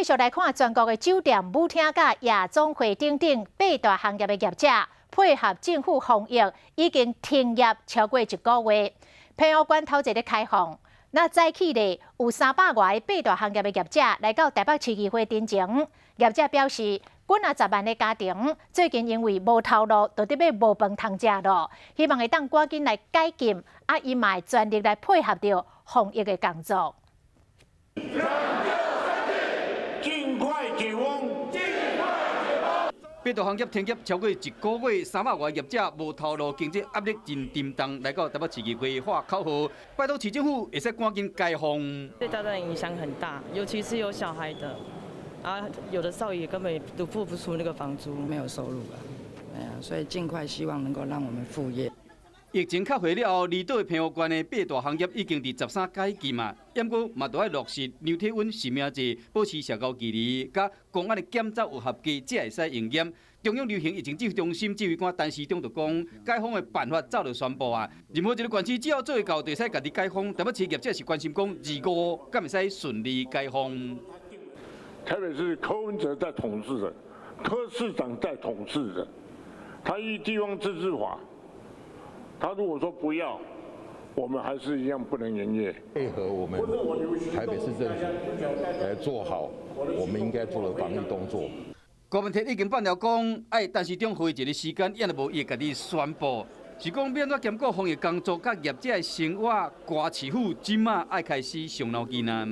續來看全國的酒店、舞廳佮夜總會等等八大行業的業者，配合政府防疫，已經停業超過一個月。澎湖縣頭一个開放，那早起咧有300外个八大行業的業者來到台北市議會陳情，業者表示，幾若十萬个家庭最近因為無頭路，就得欲無飯通食囉，希望會當趕緊來解禁，啊，伊嘛會全力來配合著防疫的工作。盡快解封！八大行業停業超過一個月，300外業者無頭路，經濟壓力真沉重。來到台北市議會喊口號，拜託市政府會使趕緊解封。對大家影響很大，尤其是有小孩的，啊，有的少爺根本都付不出那個房租，沒有收入啊，哎呀，所以盡快希望能夠讓我們復業。疫情較緩了後，離島的澎湖縣的八大行業已經佇13解禁啊，毋過嘛著愛落實量體溫實名制，保持社交距離，佮公安的檢測有合格，才會使營業。中央流行疫情指揮中心指揮官陳時中就講，解封的辦法早就宣布啊，任何一个縣市只要做會到，就會使家己解封。台北市業者是關心講，25敢會使順利解封？台北市柯文哲在統治的，柯市長在統治的，他依地方自治法。他如果說不要，我們還是一樣不能營業。配合我們台北市政府來做好我們應該做的防疫動作。柯文哲已經放了講，愛陳時中予伊一個時間，伊若無伊會家己宣布。是講欲按怎兼顧防疫工作，佮業者的生活，柯市府這馬愛開始傷腦筋啊。